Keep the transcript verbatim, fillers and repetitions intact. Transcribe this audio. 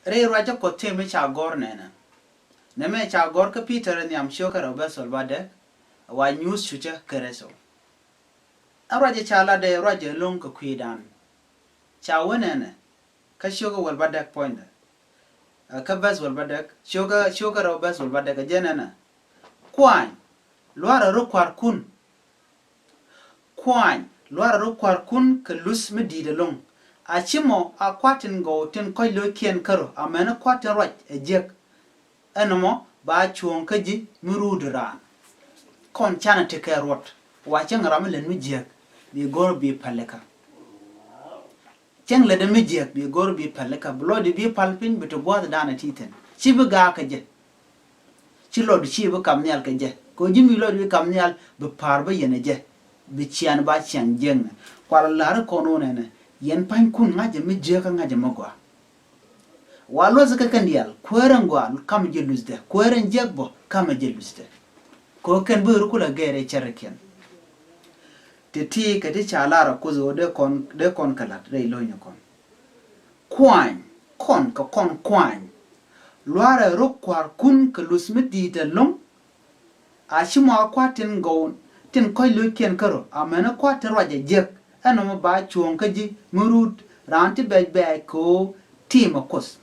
Rɛy ruacä Kuɔth tëë mi ca gɔ̱r nɛnɛ. Nɛmɛ ca gɔ̱r kä Pi̱tɛr nhiam cio̱kä rɛw bɛ̈th wäl bädäk, wa nyuuth cucä Kritho. Ɛn ruacä ca latdɛ ruacä lo̱ŋ kɛ kui̱dan. Ca wä nɛnɛ, kä cio̱kä wäl bädäk puɔ̱nydɛ. Ɛ, kä bɛ̈th wäl bädäk, cio̱kä, cio̱kä rɛw bɛ̈th wäl bädäk, ɛ jɛn ɛnɛ. Kuany, luaarɛ rɔ kua̱rkun. Kuany, luaarɛ rɔ kua̱rkun kɛ luth mi di̱i̱t ɛlɔ̱ŋ. A ci mɔ a kua̱r tin gɔw tin kɔ̱c lo̱ckiɛn kärɔ, amäni kua̱r tin ruac ɛ jiäk. Ɛn ɛmɔ ba cuɔ̱ɔ̱ŋ kä ji̱ mi ruut raan. Kɔn canɛ tekɛ ruɔt, wa cäŋ ram mi lät mi jiäk, bi go̱r bi pälikä. Cäŋ lätdɛ mi jiäk bi go̱r bi pälikä, bi lɔcdɛ bi päl piny, bi ti gua̱a̱thdan ɛ ti thi̱n. Ci bi gaak kɛ jɛ. Ci lɔcdu ci bi kam nhial kɛ jɛ. Kɛ ɣöö ji̱n bi lɔcdu bi kam nhial, bi pa̱a̱r bä yɛn ɛ jɛ. Bi ciaŋ ba ciaŋ jiäkni. Kualɛ la̱r kɔn ɣöö nɛnɛ, yɛn pa̱nykun ŋa̱cä mi jiäk kä ŋa̱cä mi gɔaa. Wa luɔth kä kɛn diaal, kuäärä in gɔaa kamɛ jɛ luthdɛ, kuäärä in jiäk bä kamɛ jɛ luthdɛ. Kɛ ɣöö kɛn bi ɣöö kulɛ gɛɛr ɛ cärikiɛn. Ti̱ti̱ kɛ ti ca lar a Kuoth ɣöö dee kɔn, dee kɔn kɛ la̱t rɛy lo̱nyɛ kɔn. Kuany, kɔn kɛ kɔn kuany. Luaarɛ rɔ kua̱rkun kɛ luth mi di̱i̱t ɛlɔ̱ŋ. A ci mɔ a kua̱r tin gɔw, tin kɔ̱c lo̱ckiɛn kärɔ, amäni kua̱r tin ruac ɛ jiäk. Ɛn ɛmɔ ba cuɔ̱ɔ̱ŋ kä ji̱ mi ruut raan ti bɛc bɛɛc kɛ ɣöö ti̱i̱mɛ Kuoth.